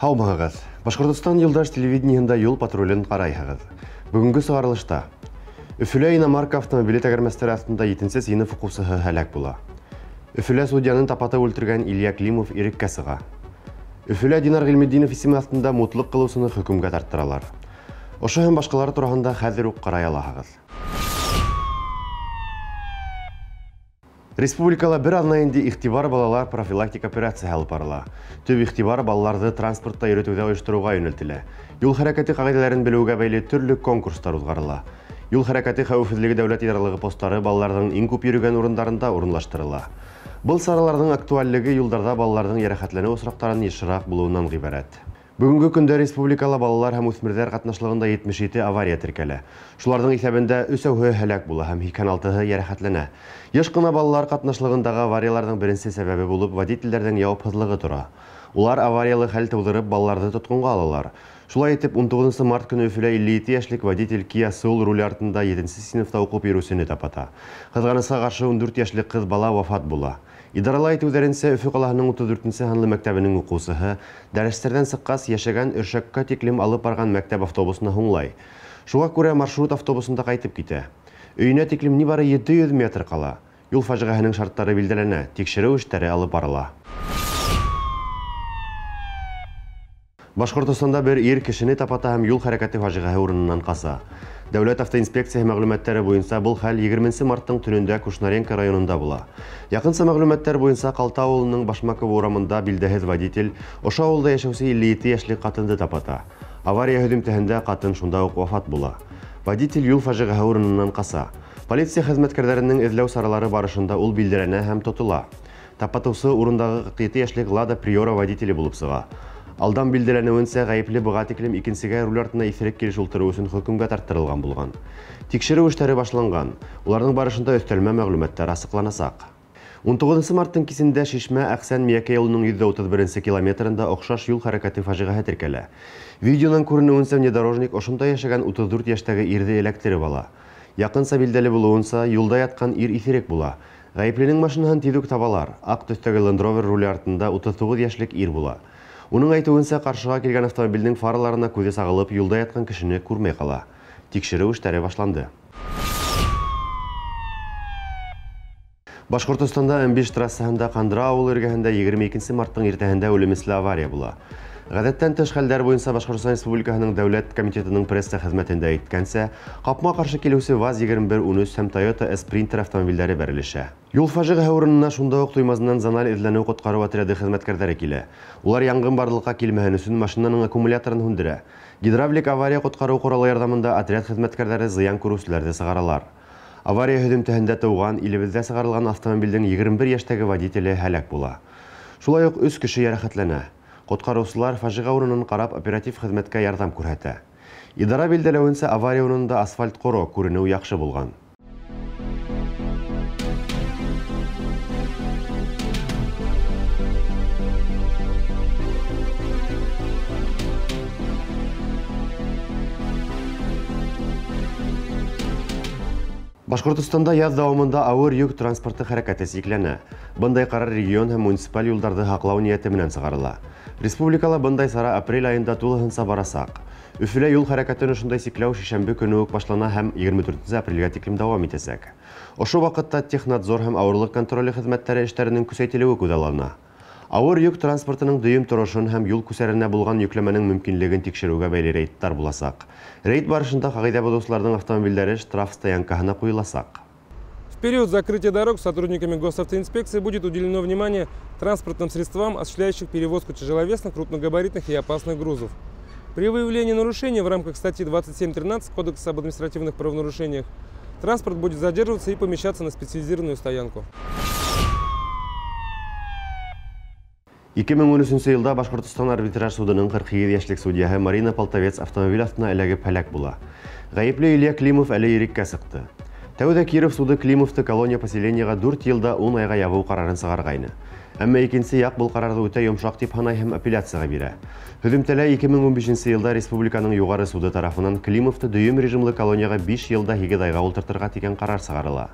Һаумыһығыҙ! Башҡортостан юлдаш телевидениеһында юл патрулен ҡарайһығыҙ. Бөгөнгө сығарылышта Өфөлә иномарка автомобиле тәгәрмәстәре аҫтында 7-нсе синыф уҡыусыһы һәләк була. Өфөлә судьяны тапатып үлтергән Илья Климов иреккә сыға. Өфөлә Динар Ғилметдинов исеме аҫтында мутлыҡ ҡылыусыны хөкөмгә тарттыралар. Ошо һәм башҡалар тураһында хәҙер үк ҡарай алаһығыҙ. Республикала бер аҙна инде «Иғтибар, балалар» профилактик операцияһы алып барыла. Төп иғтибар балаларҙы транспортта йөрөтөүҙә ойоштороуға йүнәлтелә. Юл хәрәкәте ҡағиҙәләрен белеүгә бәйле төрлө конкурстар уҙғарыла. Юл хәрәкәте хәүефһеҙлеге дәүләт идаралығы посттары балаларҙың иң күп йөрөгән урындарында урынлаштырыла. Был сараларҙың актуальлеге юлдарҙа балаларҙың йәрәхәтләнеү осраҡтарын йышыраҡ булыуынан ғибәрәт. Бөгөнгө көндә республикала балалар һәм үҫмерҙәр ҡатнашлығында 77 авария теркәлә. Шуларҙың иҫәбендә 3-әүһе һәләк була һәм 86-һы йәрәхәтләнә. Йыш ҡына балалар ҡатнашлығындағы аварияларҙың беренсе сәбәбе булып водителдәрҙең яуапһыҙлығы тора. Улар авариялы хәл тыуҙырып балаларҙы тотҡонға алалар. Шулай итеп 19 март көнө Өфөлә 57 йәшлек водитель Kia Soul руль артында 7-нсе синыфта уҡып йөрөүсене тапата. Ҡыҙғанысҡа ҡаршы 14 йәшлек ҡыҙ бала вафат була. Идарала әйтеүҙәренсә, Өфө ҡалаһының 34-нсе һанлы мәктәбенең уҡыусыһы дәрестәрҙән сыҡҡас йәшәгән Өршәккә тиклем алып барған мәктәп автобусына һуңлай. Шуға күрә маршрут автобусында ҡайтып китә. Өйөнә тиклем ни бары 700 метр ҡала. Юл фажиғәһенең шарттары билдәләнә, тикшереү эштәре алып барыла. Башҡортостанда бер ир кешене тапата һәм юл хәрәкәте фажиғәһе урынынан ҡаса. Дәүләт автоинспекцияһы мәғлүмәттәре буйынса был хәл 20 марттың төнөндә Кушнаренко районында була. Яҡынса мәғлүмәттәр буйынса Ҡалта ауылының Башмакова урамында билдәһеҙ водитель ошо ауылда йәшәүсе 57 йәшлек ҡатынды тапата. Авария һөҙөмтәһендә ҡатын шунда уҡ вафат була. Водитель юл фажиғәһе урынынан ҡаса. Полиция хеҙмәткәрҙәренең эҙләү саралары барышында ул билдәләнә һәм тотола. Тапатыусы урындағы 47 йәшлек Лада Приора водителе булып сыға. Алдан билдәләнеүенсә, ғәйепле быға тиклем икенсегә руль артына иҫерек килеш ултырыу өсөн хөкөмгә тарттырылған булған. Тикшереү эштәре башланған. Уларҙың барышында өҫтәлмә мәғлүмәттәр асыҡланасаҡ. 19 марттың кисендә Шишмә Әҡсән Миәкәй юлының 131 километрында оҡшаш юл хәрәкәте фажиғәһе теркәлә. Видеонан күренеүенсә, внедорожник ошонда йәшәгән 34 йәштәге ирҙе эләктереп ала. Яҡынса билдәле булыуынса, юлда ятҡан ир иҫерек була. Ғәйепленең машинаһын тиҙ үк табалар. Аҡ төҫтәге Land Rover руле артында 39 йәшлек ир була. Уның әйтеүенсә, ҡаршыға килгән автомобилдең фараларына күҙе сағылып, юлда ятҡан кешене күрмәй ҡала. Тикшереү эштәре башланды. Башҡортостанда М5 трассаһында Ҡандра ауылы эргәһендә 22 марттың иртәһендә үлемесле авария була. Ғәҙәттән тыш хәлдәр буйынса Башҡортостан Республикаһының Дәүләт комитетының пресса хеҙмәтендә әйткәнсә, ҡапма-ҡаршы килеүсе ВАЗ-2113 һәм Toyota S-Sprinter автомобилдәре бәрелешә. Юл фажиғәһе урынына шунда уҡ Туймазынан зональ эҙләнеү ҡотҡарыу отряды хеҙмәткәрҙәре килә. Улар янғын барлыҡҡа килмәһен өсөн машинаның аккумуляторын һүндерә. Гидравлик авария ҡотҡарыу ҡоралы ярҙамында отряд хеҙмәткәрҙәре зыян күреүселәрҙе сығаралар. Авария һөҙөмтәһендә тыуған илебеҙҙә сығарылған автомобилдең 21 йәштәге водителе һәләк була. Шулай уҡ 3 кеше йәрәхәтләнә. Ҡотҡарыусылар фажиғә урынын ҡарап оператив хеҙмәткә ярҙам күрһәтә. Идара билдәләүенсә, авария урынында асфальт ҡоро, күренеү яҡшы булған. Башҡортостанда яҙ дауамында ауыр йөк транспорты хәрәкәте сикләнә. Бындай ҡарар регион һәм муниципаль юлдарҙы һаҡлау ниәте менән сығарыла. Республикала бындай сара апрель айында тулыһынса барасаҡ. Өфөлә юл хәрәкәтен ошондай сикләү шишәмбе көнө үк башлана һәм 24 апрелгә тиклем дауам итәсәк. Ошо ваҡытта технадзор һәм ауырлыҡ контроле хеҙмәттәре эштәренең көсәйтелеүе күҙаллана. Ауыр йөк транспортының дөйөм торошон һәм юл күсәренә булған йөкләмәнең мөмкинлеген тикшереүгә бәйле рейдтар буласаҡ. Рейд барышында ҡағиҙә боҙоусыларҙың автомобилдәре штраф стоянкаһына ҡуйыласаҡ. В период закрытия дорог сотрудниками госавтоинспекции будет уделено внимание транспортным средствам, осуществляющих перевозку тяжеловесных, крупногабаритных и опасных грузов. При выявлении нарушений в рамках статьи 27.13 Кодекса об административных правонарушениях транспорт будет задерживаться и помещаться на специализированную стоянку. 2013 йылда Башҡортостан арбитраж судының 48 йәшлек судьяһы Марина Полтовец автомобиль аҫтына эләгеп һәләк була. Ғәйепле Илья Климов әле иреккә сыҡты. Тәүҙә Киров суды Климовты колония поселениеға 4 йылда 10 айға ябыу ҡарарын сығарғайны. Әммә икенсе яҡ был ҡарарҙы үтә йомшаҡ тип һанай һәм апелляцияға бирә. Һөҙөмтәлә 2015 йылда Республиканың юғары суды тарафынан Климовты дөйөм режимлы колонияға 5 йылда 8 айға ултыртырға тигән ҡарар сығарыла.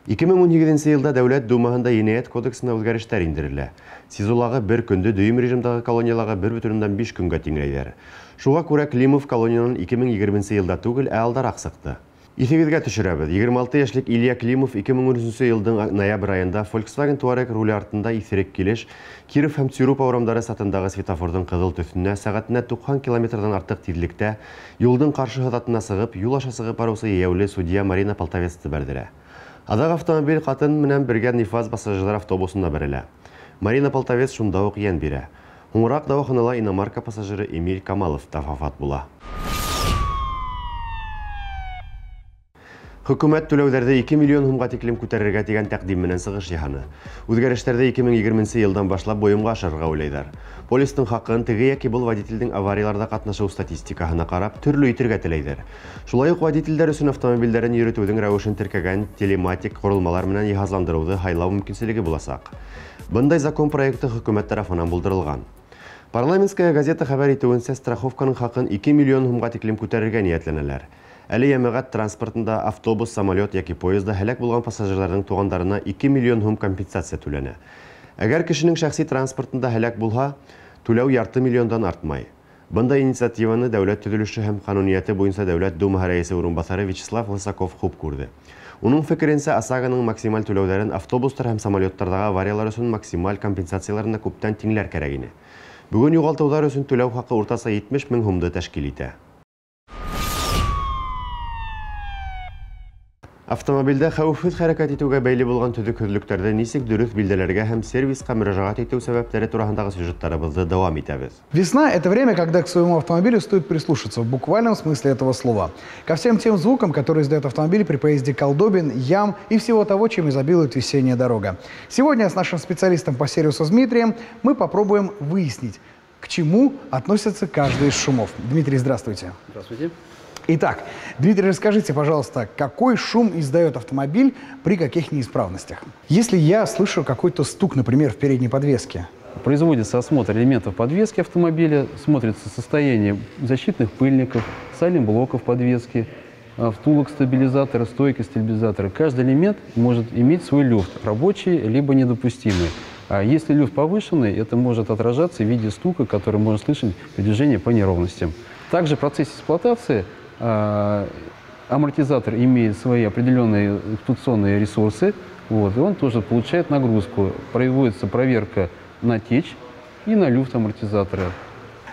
2018 йылда Дәүләт Думаһында Енәйәт кодексына үҙгәрештәр индерелә. СИЗОлағы бер көндө дөйөм режимдағы колониялағы 1,5 көнгә тиңләйҙәр. Шуға күрә Климов колониянан 2020 йылда түгел, ә алдараҡ сыҡты. Иҫегеҙгә төшөрәбеҙ, 26 йәшлек Илья Климов 2013 йылдың ноябрь айында Volkswagen Touareg руле артында иҫерек килеш Киров һәм Цюрупа урамдары сатындағы светофорҙың ҡыҙыл төҫөнә сәғәтенә 90 километрҙан артыҡ тиҙлектә юлдың ҡаршы һыҙатына сығып, юл аша сығып барыусы йәйәүле судья Марина Полтавецты бәрҙерә. Аҙаҡ автомобиль ҡатын менән бергә Нефаз пассажирҙар автобусына бәрелә. Марина Полтавец шунда уҡ йән бирә. Һуңыраҡ дауаханала иномарка пассажиры Эмиль Камалов та вафат була. Хөкүмәт түләүҙәрҙе 2 миллион һумға тиклем күтәрергә тигән тәҡдим менән сығыш яһаны. Үҙгәрештәрҙе 2020 йылдан башлап бойомға ашырырға уйлайҙар. Полистың хаҡын теге йәки был водителдең аварияларҙа ҡатнашыу статистикаһына ҡарап төрлө итергә теләйҙәр. Шулай уҡ водителдәр өсөн автомобилдәрен йөрөтөүҙең рәүешен теркәгән телематик ҡоролмалар менән йыһазландырыуҙы һайлау мөмкинселеге буласаҡ. Бындай закон проекты хөкүмәт тарафынан булдырылған. Парламентская газета хәбәр итеүенсә, страховканың хаҡын 2 миллион һумға тиклем күтәрергә ниәтләнәләр. Әле йәмәғәт транспортында автобус, самолет йәки поезда һәләк булған пассажирҙарҙың туғандарына 2 миллион һум компенсация түләнә. Әгәр кешенең шәхси транспортында һәләк булһа, түләү ярты миллиондан артмай. Бындай инициативаны Дәүләт төҙөлөшө һәм ҡануниәте буйынса Дәүләт Думаһы рәйесе урынбаҫары Вячеслав Лысаков хуп күрҙе. Уның фекеренсә, ОСАГОның максималь түләүҙәрен автобустар һәм самолеттарҙағы авариялар өсөн максималь компенсацияларына күптән тиңләр кәрәк ине. Бөгөн юғалтыуҙар өсөн түләү хаҡы уртаса 70 мең һумды тәшкил итә. Автомобилдә хәүефһеҙ хәрәкәт итеүгә бәйле булған төҙөкһөҙлөктәрҙе нисек дөрөҫ билдәләргә һәм сервисҡа мөрәжәғәт итеү сәбәптәре тураһындағы сюжеттарыбыҙҙы дауам итәбеҙ. Весна – это время, когда к своему автомобилю стоит прислушаться в буквальном смысле этого слова. Ко всем тем звукам, которые издает автомобиль при поезде колдобин, ям и всего того, чем изобилует весенняя дорога. Сегодня с нашим специалистом по сервису Дмитрием мы попробуем выяснить, к чему относится каждый из шумов. Дмитрий, здравствуйте. Здравствуйте. Итак, Дмитрий, расскажите, пожалуйста, какой шум издает автомобиль при каких неисправностях? Если я слышу какой-то стук, например, в передней подвеске. Производится осмотр элементов подвески автомобиля, смотрится состояние защитных пыльников, сайлентблоков подвески, втулок стабилизатора, стойки стабилизатора. Каждый элемент может иметь свой люфт, рабочий либо недопустимый. А если люфт повышенный, это может отражаться в виде стука, который можно слышать при движении по неровностям. Также в процессе эксплуатации амортизатор имеет свои определенные эксплуатационные ресурсы, вот, и он тоже получает нагрузку. Проводится проверка на течь и на люфт амортизатора.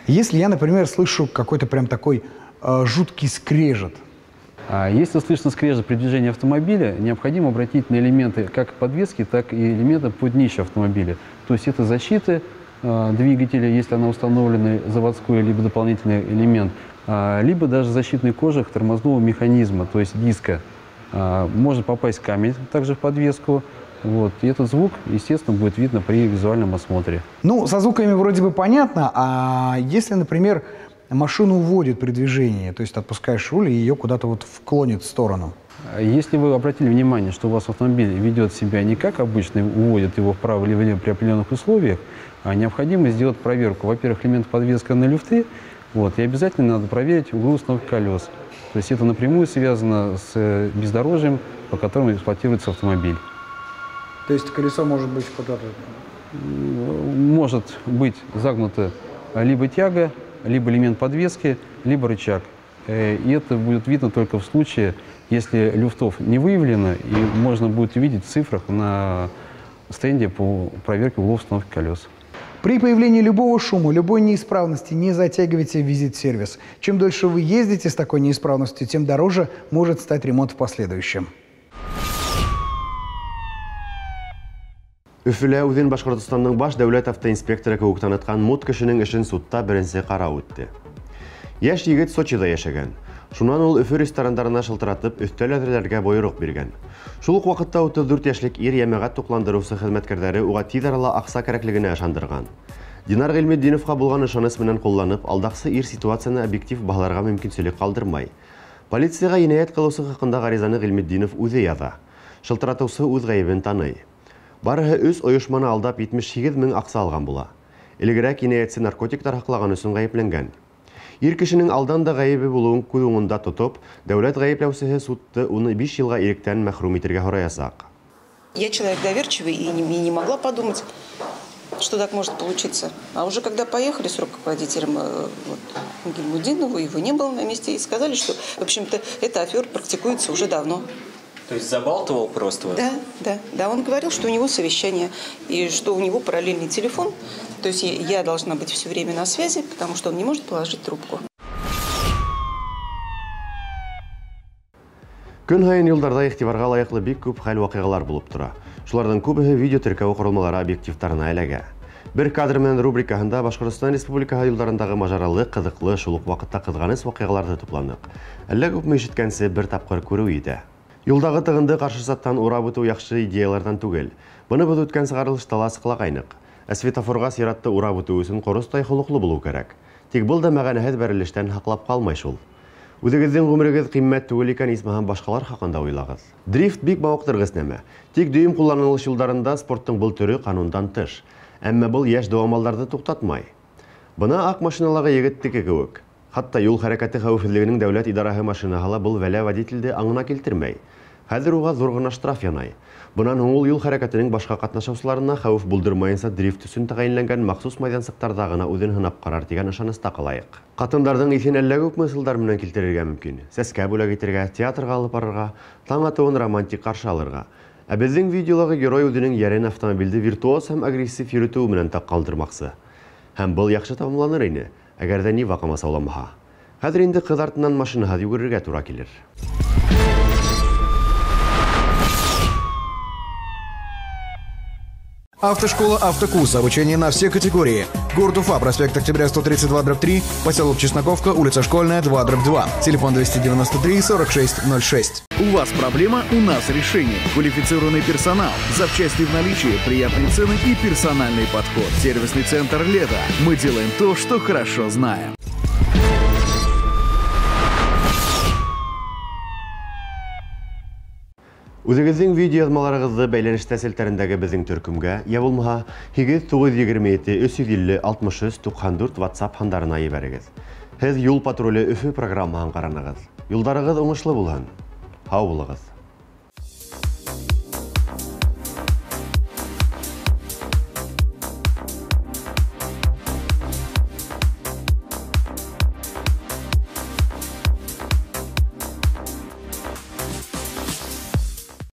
Если я, например, слышу какой-то прям такой жуткий скрежет. Если слышно скрежет при движении автомобиля, необходимо обратить на элементы как подвески, так и элементы под днище автомобиля. То есть это защиты двигателя, если она установлена, заводской, либо дополнительный элемент, либо даже защитный кожух тормозного механизма, то есть диска. Может попасть камень также в подвеску. Вот. И этот звук, естественно, будет видно при визуальном осмотре. Ну, со звуками вроде бы понятно, а если, например, машину уводит при движении, то есть отпускаешь руль и ее куда-то вот вклонит в сторону? Если вы обратили внимание, что у вас автомобиль ведет себя не как обычно, уводит его вправо или влево при определенных условиях, необходимо сделать проверку. Во-первых, элемент подвеска на люфты, вот, и обязательно надо проверить углы установки колес. То есть это напрямую связано с бездорожьем, по которому эксплуатируется автомобиль. То есть колесо может быть куда-то? Может быть загнуто либо тяга, либо элемент подвески, либо рычаг. И это будет видно только в случае, если люфтов не выявлено, и можно будет увидеть в цифрах на стенде по проверке углов установки колес. При появлении любого шума, любой неисправности не затягивайте визит в сервис. Чем дольше вы ездите с такой неисправностью, тем дороже может стать ремонт в последующем. Өфөлә үҙен Башҡортостандың баш дәүләт автоинспекторы кеүек танытҡан мут кешенең эшен судта беренсе ҡарау үтте. Йәш егет Сочиҙа йәшәгән. Шунан ул Өфө ресторандарына шылтыратып, өҫтәл әҙерләргә бойороҡ биргән. Шул уҡ ваҡытта 34 йәшлек ир йәмәғәт туҡландырыусы хеҙмәткәрҙәре уға тиҙ арала аҡса кәрәклегенә ышандырған. Динар Ғилметдиновҡа булған ышаныс менән ҡулланып, алдаҡсы ир ситуацияны объектив баһаларға мөмкинселек ҡалдырмай. Полицияға енәйәт ҡылыусы хаҡында ғаризаны Ғилметдинов үҙе яҙа. Шылтыратыусы үҙ ғәйебен таный. Барыһы 3 ойошманы алдап 78 мең аҡса алған була. Элегерәк енәйәтсе наркотиктар һаҡлаған өсөн ғәйепләнгән. Ир кешенең алдан да ғәйебе булыуын күҙ уңында тотоп, дәүләт ғәйепләүсеһе судты уны 5 йылға иректән мәхрүм итергә һораясаҡ. Я человек доверчивый и не могла подумать, что так может получиться. А уже когда поехали с руководителем вот, Гильмутдинову, его не было на месте, и сказали, что, в общем-то, эта афера практикуется уже давно. То есть забалтывал просто? Да. Он говорил, что у него совещание, и что у него параллельный телефон. То есть я должна быть все время на связи, потому что он не может положить трубку. Көн һайын юлдарҙа иғтибарға лайыҡлы бик күп хәл-ваҡиғалар булып тора. Шуларҙың күбеһе видео теркәү ҡоролмалары объективтарына эләгә. Бер кадр менән рубрикаһында Башҡортостан Республикаһы юлдарындағы мажаралы, ҡыҙыҡлы, шул уҡ ваҡытта ҡыҙғаныс ваҡиғаларҙы тупланыҡ. Әллә күпме ишеткәнсе бер тапҡыр күреү етә. Юлдағы тығынды ҡаршы саттан урап үтеү яҡшы идеяларҙан түгел. Быны беҙ үткән сығарылышта ла асыҡлағайныҡ. Ә светофорға сиратты урап үтеү өсөн ҡоростай холоҡло булыу кәрәк. Тик был да мәғәнәһеҙ бәрелештән һаҡлап ҡалмай шул. Үҙегеҙҙең ғүмерегеҙ ҡиммәт түгел икән, исмаһам башҡалар хаҡында уйлағыҙ. Дрифт бик мауыҡтырғыс нәмә. Тик дөйөм ҡулланылыш юлдарында спорттың был төрө ҡанундан тыш. Әммә был йәш дыуамалдарҙы туҡтатмай. Бына аҡ машиналағы егеттеке кеүек. Хатта юл хәрәкәте хәүефһеҙлегенең дәүләт идараһы машинаһы ла был вәлә водителде аңына килтермәй. Хәҙер уға ҙур ғына штраф янай. Бынан һуң ул юл хәрәкәтенең башҡа ҡатнашыусыларына хәүеф булдырмайынса дрифт өсөн тәғәйенләнгән махсус майҙансыҡтарҙа ғына үҙен һынап ҡарар тигән ышаныста ҡалайыҡ. Ҡатындарҙың иҫен әллә күпме ысулдар менән килтерергә мөмкин. Сәскә бүләк итергә, театрға алып барырға, таң атыуын романтик ҡаршы алырға. Ә беҙҙең видеолағы герой үҙенең йәрен автомобилде виртуоз һәм агрессив йөрөтөү менән таҡ ҡалдырмаҡсы. Һәм был яҡшы тамамланыр ине, әгәр ҙә Нива ҡамасауламаһа. Хәҙер инде ҡыҙ артынан машинаһыҙ йүгерергә тура килер. Автошкола «Автокурс». Обучение на все категории. Город Уфа, проспект Октября, 132/3, поселок Чесноковка, улица Школьная, 2/2. Телефон 293 46 06. У вас проблема, у нас решение. Квалифицированный персонал, запчасти в наличии, приятные цены и персональный подход. Сервисный центр «Лето». Мы делаем то, что хорошо знаем. Үҙегеҙҙең видео яҙмаларығыҙҙы бәйләнештә селтәрендәге беҙҙең төркөмгә, йә булмаһа 8 927 350 63 94 WhatsApp һандарына ебәрегеҙ. Һеҙ Юл патруле Өфө программаһын ҡаранығыҙ. Юлдарығыҙ уңышлы булһын. Һау булығыҙ.